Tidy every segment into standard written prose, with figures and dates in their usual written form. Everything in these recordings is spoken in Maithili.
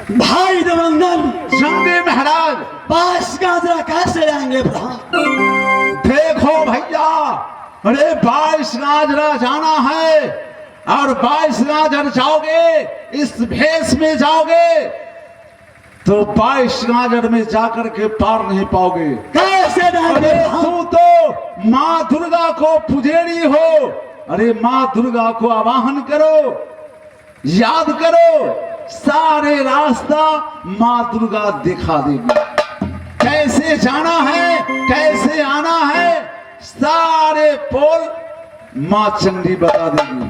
भाई देवांगन, चंडी महाराज, 22 गाजरा कैसे आएंगे प्रधान? देखो भैया, अरे 22 गाजरा जाना है और 22 गाजर जाओगे, इस भेष में जाओगे तो 22 गाजर में जाकर के पार नहीं पाओगे। कैसे जाएंगे? अरे तू तो माँ दुर्गा को पुजेरी हो। अरे माँ दुर्गा को आवाहन करो, याद करो, सारे रास्ता माँ दुर्गा दिखा देगी। कैसे जाना है, कैसे आना है, सारे पोल माँ चंडी बता देगी।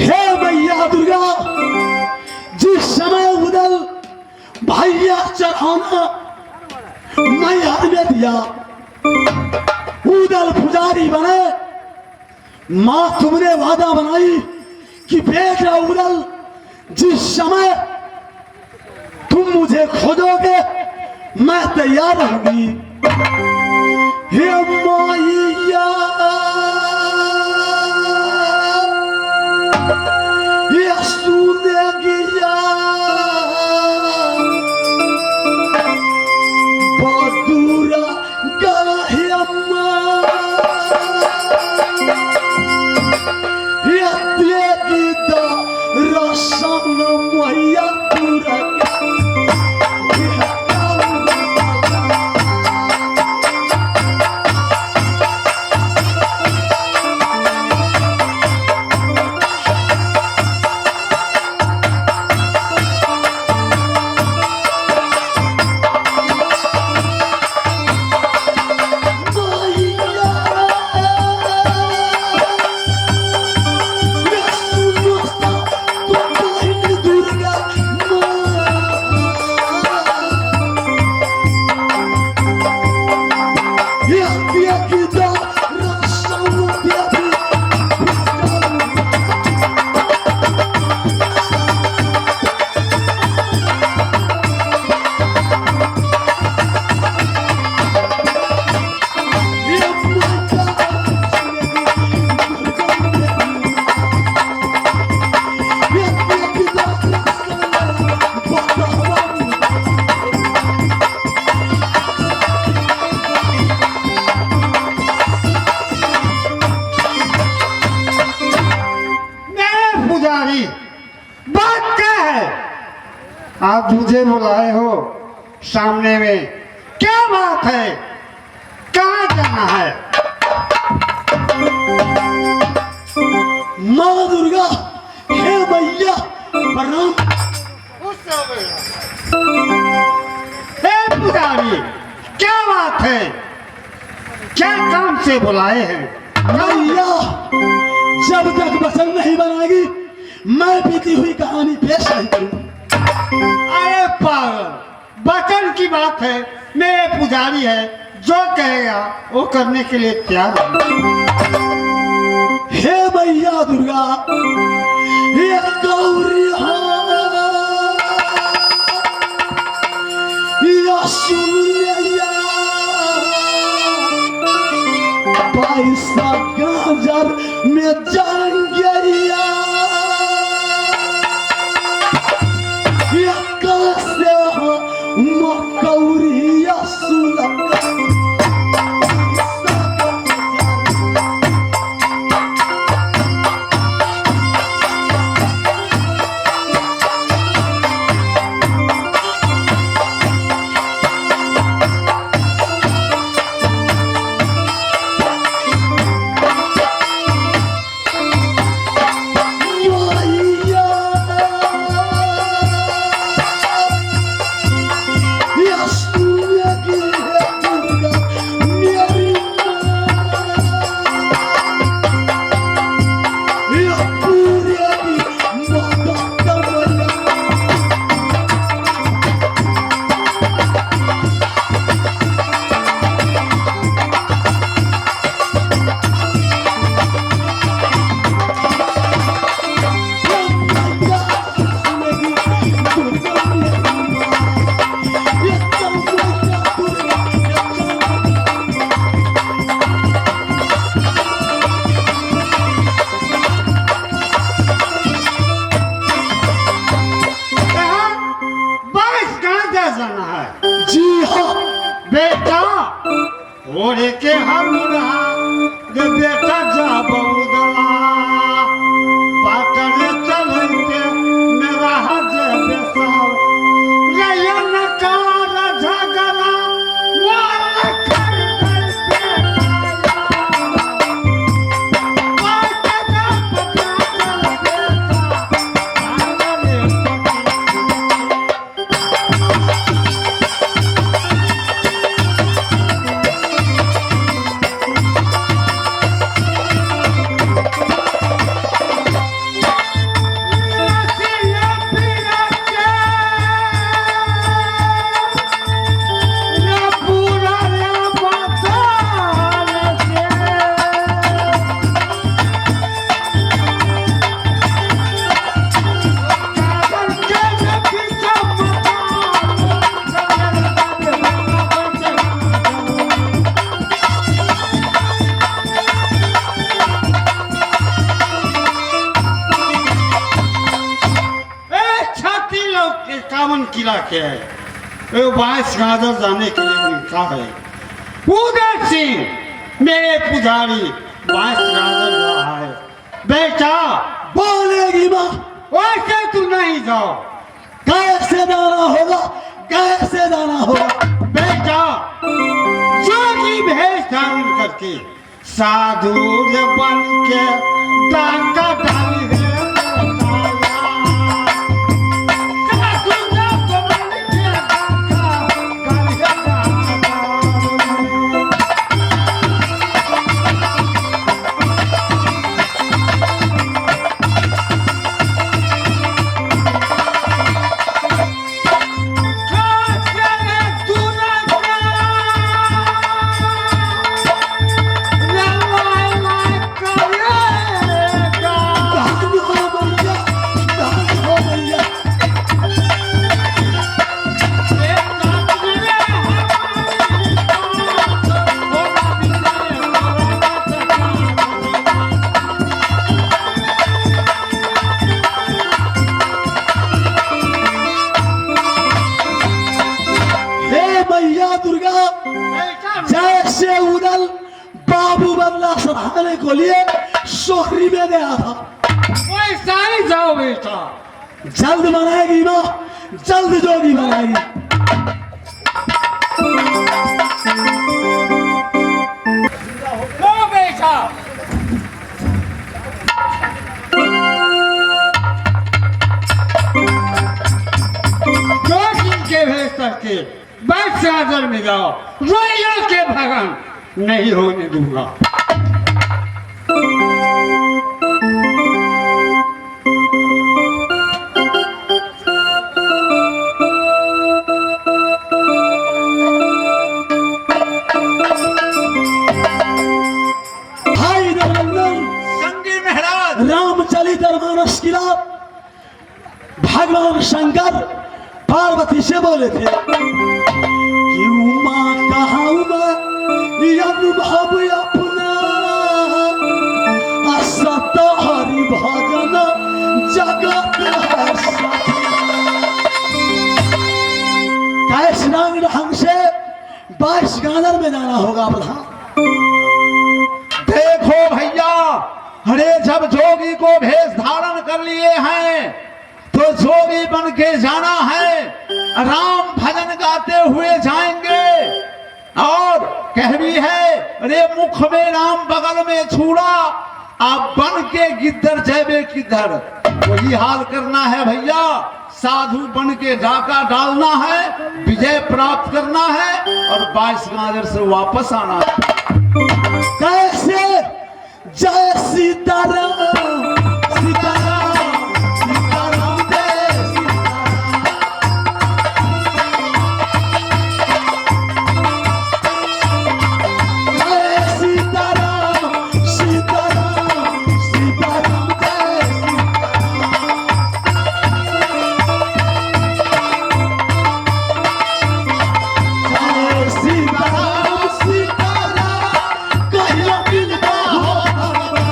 हे मैया दुर्गा, जिस समय उदल भैया चढ़ाना मैया ने दिया, उदल पुजारी बने, माँ तुमने वादा बनाई कि बेटा उदल, जिस समय तुम मुझे खोजोगे मैं तैयार रहूंगी। हे माइया, ये सुनेगिया बदूरा गाहे अम्मा, ये देगी दा रसन मैया पूरा। मेरे पुजारी, बात क्या है? आप मुझे बुलाए हो सामने में, क्या बात है? कहाँ जाना है? माँ दुर्गा, हे मैया प्रणाम। हे पुजारी, क्या बात है? क्या काम से बुलाए हैं? मैया, जब तक वचन नहीं बनाएगी मैं बीती हुई कहानी पेश नहीं करूंगी। अरे पागल, वचन की बात है, मेरे पुजारी है, जो कहेगा वो करने के लिए तैयार हूँ। हे मैया दुर्गा, हे गौरी, या सुनिया, पैसा गाजर में जाएंगे या कैसे हो मकौरिया सुला। ओरे के हमरा रे बेटा जा बउदला पाटर चलते मेरा हजे बेसाव रे ये नकार झगड़ा मोर कर दे पाटर जा पटार बेटा पागल छाती लोग 51 किला के है, वो 22 गाजर जाने के लिए निकला है। उधर सिंह मेरे पुजारी 22 गाजर रहा है। बेटा बोलेगी माँ, वैसे तू नहीं जाओ। कैसे जाना होगा, कैसे जाना होगा? बेटा जोगी भेष धारण करके साधु रे बन के डाका डाली रे साधु रे बन के डाका डाली रे डाका। धन हो मैया, धन हो मैया। हे मैया दुर्गा, जैसे उदल बाबू बदला सधाने को लिए सोहरी में गया था, वैसा ही जाओ बेटा। जल्द बनाएगी माँ, जल्द जोगी बनाएगी। लो बेटा। जोगी के भेज करके बस चादर में जाओ, रोइया के भगन नहीं होने दूंगा। भाई देवनंदन संगी महाराज, रामचरित मानस किला भगवान शंकर पार्वती से बोले थे कि उमा कहा उमा अनुभव अपना असत हरि भजन जगत है सखी। कैसे रंग ढंग से 22 गानर में जाना होगा प्रधान। देखो भैया, अरे जब जोगी को भेष धारण कर लिए हैं तो जोगी बन के जाना है, राम भजन गाते हुए जाएंगे। और कह भी है, अरे मुख में राम बगल में छुरा, आप बन के गिद्धर जैबे किधर। वही हाल करना है भैया, साधु बन के डाका डालना है, विजय प्राप्त करना है और 22 गाजर से वापस आना है। कैसे? जय सीताराम, सीताराम सीताराम, जय सीताराम। जय सीताराम, सीताराम सीताराम, जय सीताराम। जय सीताराम सीताराम, कहियो मिलता हो भगवान।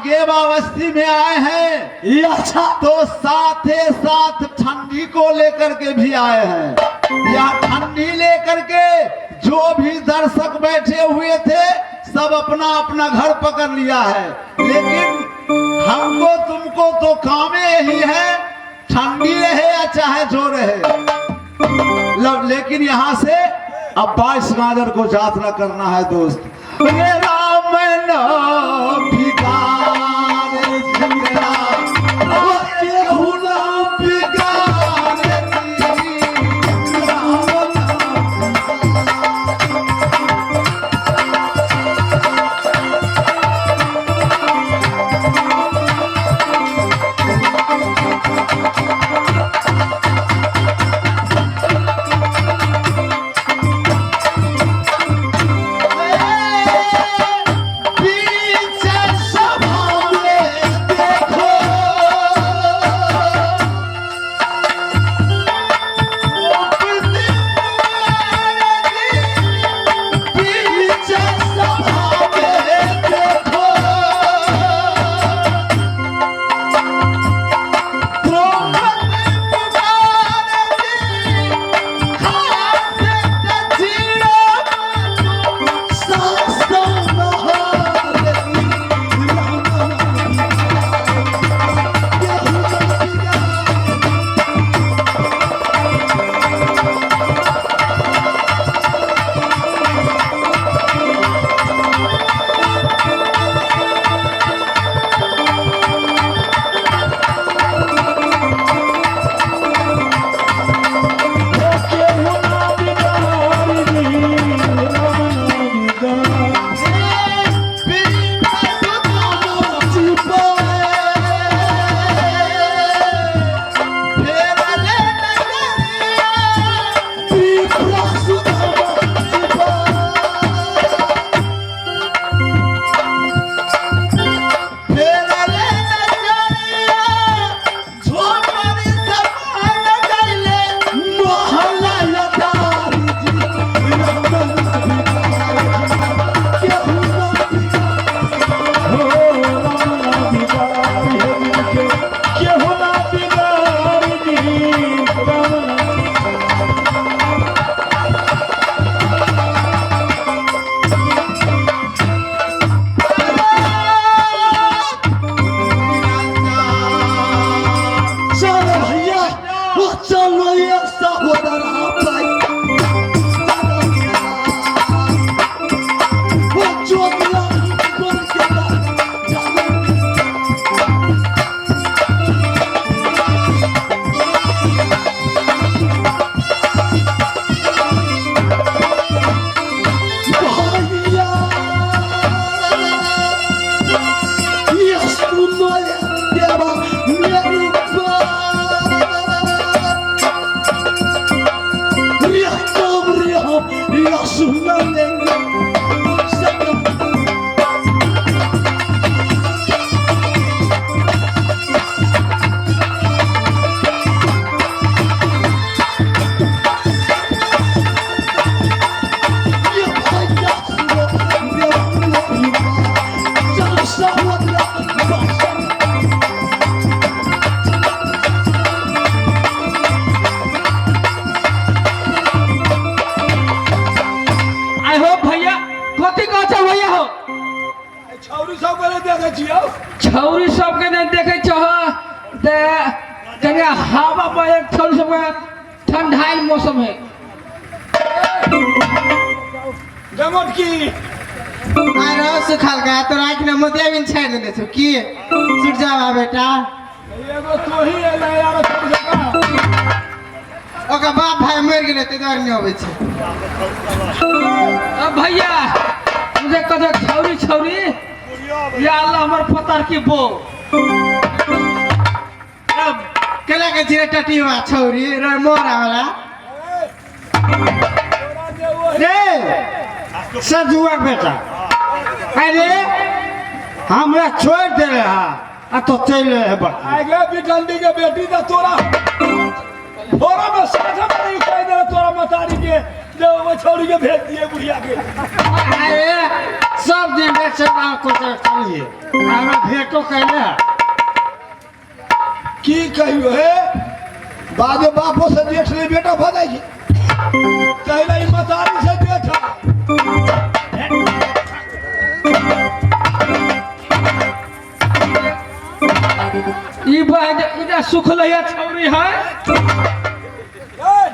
गेवा बस्ती में आए हैं ये अच्छा। तो साथे साथ ठंडी को लेकर के भी आए हैं। यह ठंडी लेकर के जो भी दर्शक बैठे हुए थे सब अपना अपना घर पकड़ लिया है, लेकिन हमको तुमको तो कामे यही है, ठंडी रहे या चाहे जो रहे। लेकिन यहाँ से अब 22 गाजर को यात्रा करना है दोस्त। रे राम I हो भैया, कथी कहै छौ भैया हो? छौरी सब के देखै छियौ। छौरी सबके नहि देखै छौ ते कनि हवा बहे, छौरी सबके ठंडाइल मौसम है। जमट की आरो सुखाल का तोरा आँखि में मोतियाबिन छाड़ि देने छौ की? छुट जावा बेटा। एगो तोही एलै आरो छौरी सब का। ओकर बाप भाई मरि गेलै ताहि दुआरे नहि अबै छै। अब भैया तुझे कहे छौरी छौरी, या अल्लाह हमर पतार की बो। अब केला के छिरे टटीवा छौरी रे मोरा वाला रे सजुआ बेटा, अरे हमरा छोड़ दे रहा आ तो चल रहे बा। आगे बिटंडी के बेटी त तोरा थोड़ा में साझा में नहीं कह दे तोरा मतारी के जे ओहि छौड़ी के भेज दिए बुढ़िया के। अरे सब दिन देख से को चलिए हमरा भेटो कैले है। की कहियो हे, बादे बापो से जेठ नहीं बेटा भऽ जाइ छै, तहिना ई मतारी से बेटा। ई बहन ई जे सुखलैया छौरी है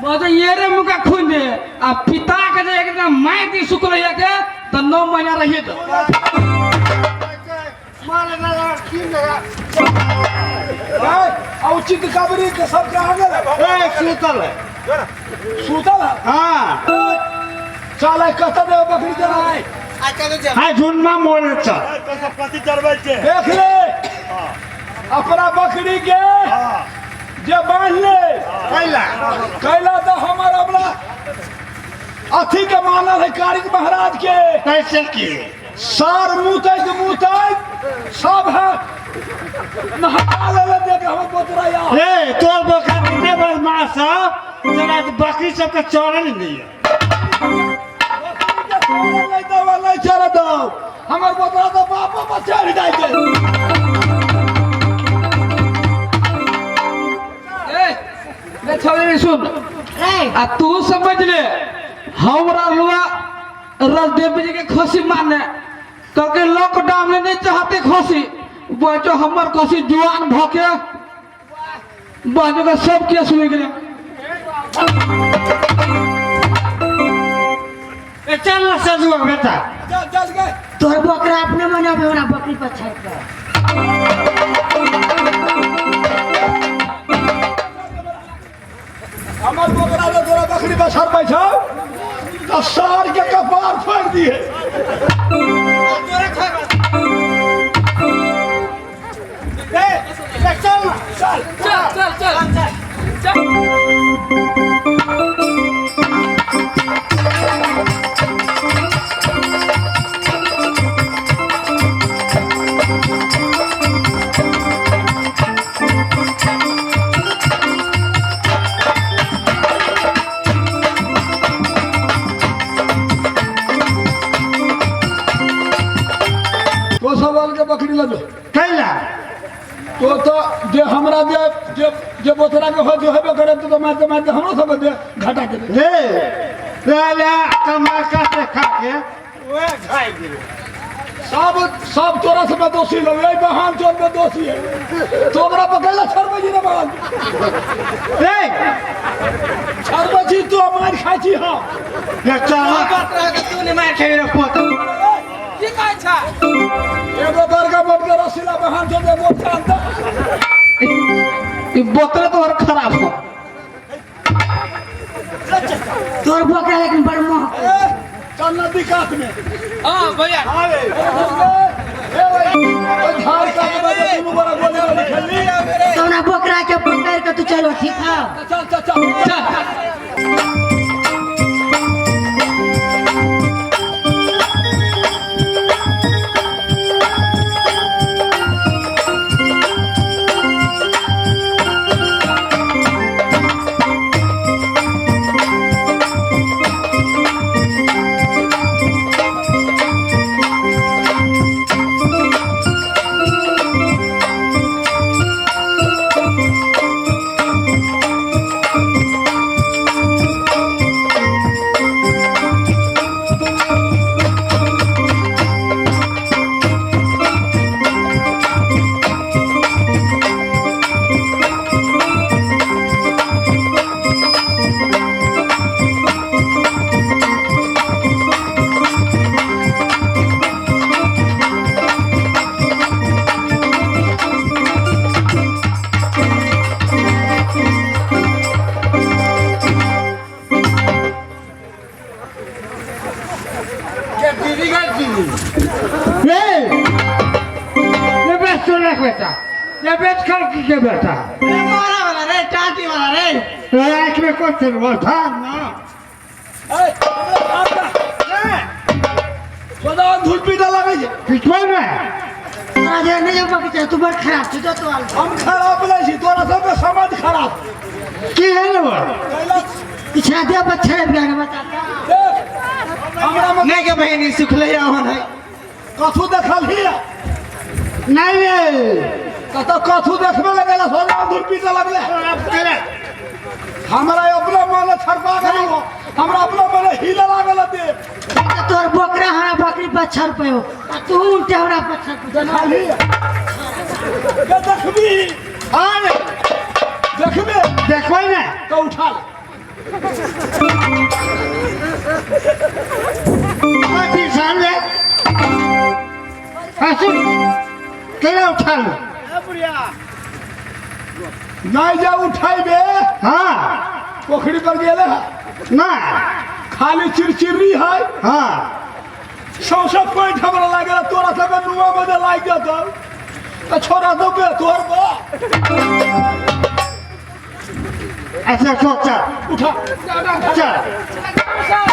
बस ये रे मुका खून दे आ पिता के जे एकदम मार दी सुखलैया के त 9 महीना रहिए तो औचित कबरी के सब कहाँ गेल? ए सुतल है। सुतल है? हाँ। चल कतऽ देब बकरी चराय? हाँ झुनमा मोरे चल। देख ले अपना बकरी के जे बांध ले कैला कैला तो हमर अपना अथी के मानल है कारिक महाराज के। कैसे की सार मुतैत मुतैत सब है नहा ले देख हमर बोतरा या। ए तोर बकरा कितने बदमाश है, जरा बकरी सबके चरल नहीं है। बकरी के चरल नहीं देबो, नहीं चरऽ दौ। हमर बोतरा तो बापो पर चढ़ जाइ छै। ए रे छौरी सुन आ तू समझ ले हमरा लुआ राजदेव जी के खसी माने क्योंकि लॉकडाउन में नहीं चाहते खसी बच्चो हमर खसी जुआन भके बच्चों का सब केस हो गेले। ए चल ना सजुआ बेटा। चल चल गए। तोहर बकरा अपने मने अबे हमरा बकरी पर छाप के। हमर बकरा जे तोरा बकरी पर छड़बै छौ तऽ सार के कपार फोड़ि दिहे। चल चल चल चल चल चल। तो सवाल के बकरी लजो कैला तो तो जे हमरा जे जे जे बोतरा के हो जो हेबे करे तो मारते मारते हमरो सब दे घाटा के दे। ले ले ले कमा का से खा के ओए खाइ गेल। सब सब तोरा सब दोषी लगे, ए बहान चोर में दोषी है। तो ओकरा पकड़ला छड़बै छी रे बहान। ए छड़बै छी तो मार खाइ छी। हां ले चल बकरा के तू ने मार खेबे रे पोत। की कहै छ? एगो बड़का मोटका रसीला बहान चोर में मोट चांद। ई बोतल तो और खराब हो। तोर बकरा लेकिन बड़ मोह। चल नदी कात में। हां भैया। धार काट में दुनू बड़ा गोली गोली खेलली। तोरा बकरा के पकड़ के तू चलो ठीक है। चल चल चल चल। बेटा ये बेच कर के बेटा मारा वाला रे टाटी वाला रे रात में कौन चल रहा था ना धूल पीटा लगे छै। पिछवा में तोरा जे नहीं जो बकरी तू बड़ खराब छी जो तो हम खराब नहीं छी, तोरा सबके समझ खराब की है रे वो? कैला पिछड़ा दे बच्चा रे बियाह बता देख हमरा में नहीं के बहिनी सुखले ओहन है कथू देखल ही नहीं रे कतऽ कथू देखबे लगेला सोना दूर पीटे लगले तेरे हमरा अपना मन छड़पा गेल हमरा अपना मन हिले लागल दे तोर बकरा हमरा बकरी पर छड़ पे हो आ तू उल्टे हमरा पर छड़ पे देखल ही के देखबी हाँ रे देखबे देखो ना तो उठा ले अथी सामने हाँ सुन तेरा उठा लो नहीं जा उठाइबे हाँ पोखरी पर गेले है ना खाली चिरचिरी है हाँ सौंसे पैंठ हमरा लागल तोरा सबके नुआ में जे लागि जेतौ तऽ छोड़ा देबे तोहर बा अच्छा तो चल उठा चल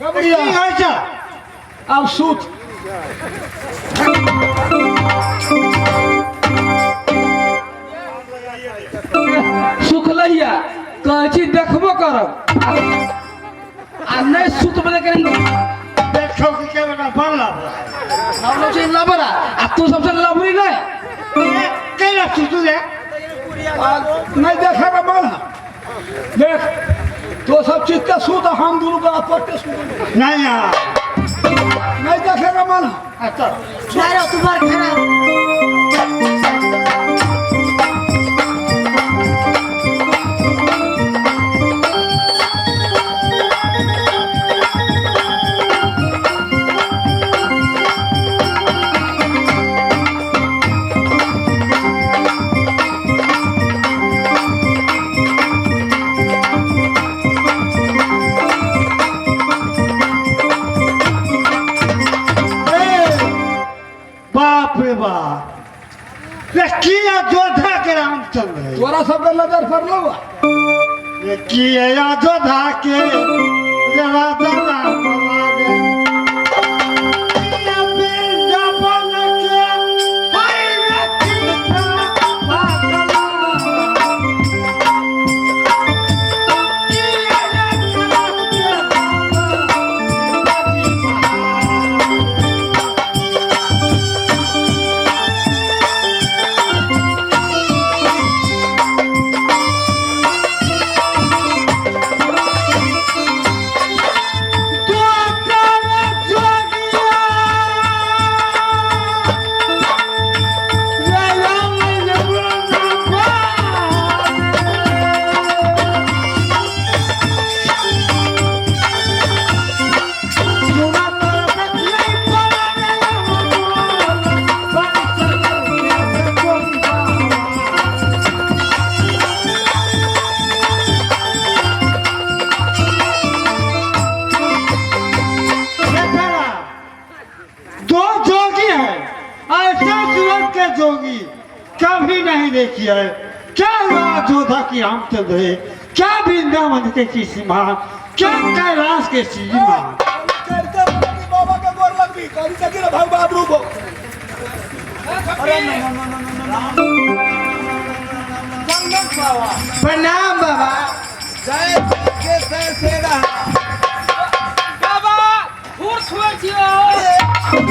गबड़िया की होइ छै आब सुत सुखलैया कहै छी देखबो करब आ नहि सुतबे करी देखो कि के बेटा बड़ लबड़ा हम लोग छी लबड़ा आ तू सबसे लबड़ी नहि केला सुतू रे नहीं देखे के मन है देख तो सब चीज के सुत हम दुनू के पट्टे सुत नहीं यार नहीं देखे के मन है अच्छा नहीं रे तू बड़ खराब ए, बाप रे बाप ये की अयोध्या के रामचंद्र है तोरा सबके नजर पड़लो बा ये की अयोध्या के ये राजा राम लागे। ये वृंदावन के हाय रे कृष्ण पागला। की अयोध्या के बाबा दो जोगी हैं ऐसे सूरत के जोगी कभी नहीं देखी है। क्या हुआ अयोध्या की रामचंद्र है, क्या वृंदावन के की सीमा, क्या कैलाश के सीमा। करते बाबा के गोर लगबी कभी देखी रे भगवान रूप हो। प्रणाम बाबा। जय के जय से बाबा फूर छुए छियो।